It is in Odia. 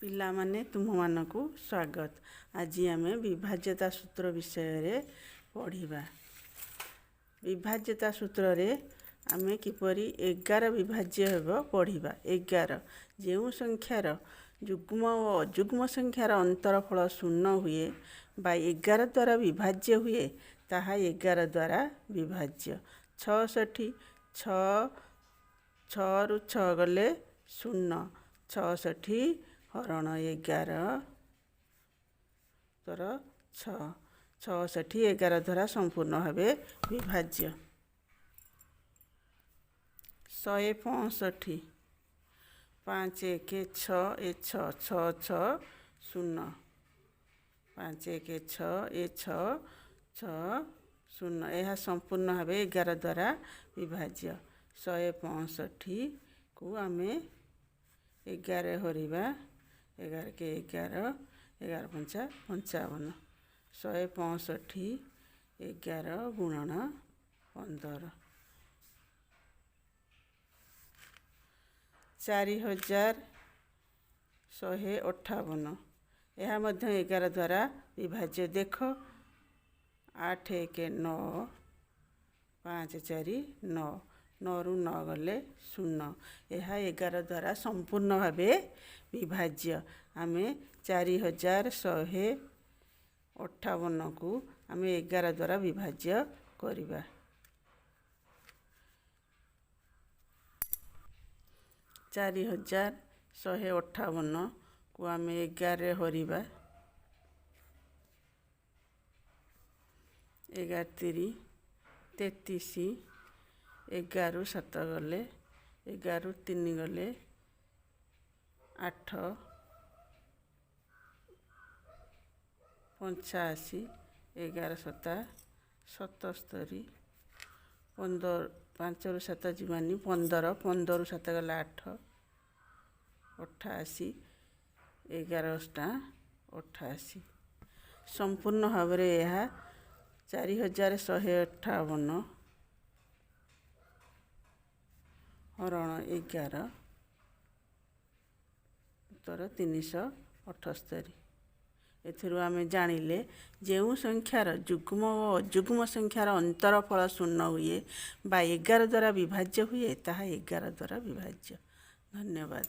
ପିଲାମାନେ, ତୁମମାନଙ୍କୁ ସ୍ୱାଗତ। ଆଜି ଆମେ ବିଭାଜ୍ୟତା ସୂତ୍ର ବିଷୟରେ ପଢ଼ିବା। ବିଭାଜ୍ୟତା ସୂତ୍ରରେ ଆମେ କିପରି 11 ବିଭାଜ୍ୟ ହେବ ପଢ଼ିବା। 11, ଯେଉଁ ସଂଖ୍ୟାର ଯୁଗ୍ମ ଓ ଅଯୁଗ୍ମ ସଂଖ୍ୟାର ଅନ୍ତରଫଳ ଶୂନ ହୁଏ ବା 11 ଦ୍ୱାରା ବିଭାଜ୍ୟ ହୁଏ, ତାହା 11 ଦ୍ୱାରା ବିଭାଜ୍ୟ। 66, 6, 6ରୁ 6 ଗଲେ 0। 66 ହରଣ 11 ଉତ୍ତର 6। 66 11 ଦ୍ୱାରା ସମ୍ପୂର୍ଣ୍ଣ ଭାବେ ବିଭାଜ୍ୟ। 165, 5 1 6, ଏ 6, 6 6 0। 5 1 6, ଏ 6 6 0। ଏହା ସମ୍ପୂର୍ଣ୍ଣ ଭାବେ 11 ଦ୍ୱାରା ବିଭାଜ୍ୟ। 165କୁ ଆମେ 11 ହରିବା। 11 କେ 11, 11 ପଞ୍ଚା 55। 165 11 ଗୁଣନ 15। 4158, ଏହା ମଧ୍ୟ 11 ଦ୍ୱାରା ବିଭାଜ୍ୟ। ଦେଖ, 8 1 9, 5 4 9, 9ରୁ 9 ଗଲେ 0। ଏହା 11 ଦ୍ୱାରା ସମ୍ପୂର୍ଣ୍ଣ ଭାବେ ବିଭାଜ୍ୟ। ଆମେ 4158କୁ ଆମେ 11 ଦ୍ୱାରା ବିଭାଜ୍ୟ କରିବା। 4158କୁ ଆମେ 11ରେ ହରିବା। 11 ତିରି 33, 11ରୁ 7 ଗଲେ, 11ରୁ 3 ଗଲେ 8, 85, 11 ସତା 77, 15, 5ରୁ 7 ଯିବାନି, 15, 15ରୁ 7 ଗଲେ 8, 88, 11 ଅଷ୍ଟା 88। ସମ୍ପୂର୍ଣ୍ଣ ଭାବରେ ଏହା 4158 ହରଣ 11, ଉତ୍ତର 378। ଏଥିରୁ ଆମେ ଜାଣିଲେ, ଯେଉଁ ସଂଖ୍ୟାର ଯୁଗ୍ମ ଓ ଅଯୁଗ୍ମ ସଂଖ୍ୟାର ଅନ୍ତରଫଳ ଶୂନ ହୁଏ ବା 11 ଦ୍ୱାରା ବିଭାଜ୍ୟ ହୁଏ, ତାହା 11 ଦ୍ୱାରା ବିଭାଜ୍ୟ। ଧନ୍ୟବାଦ।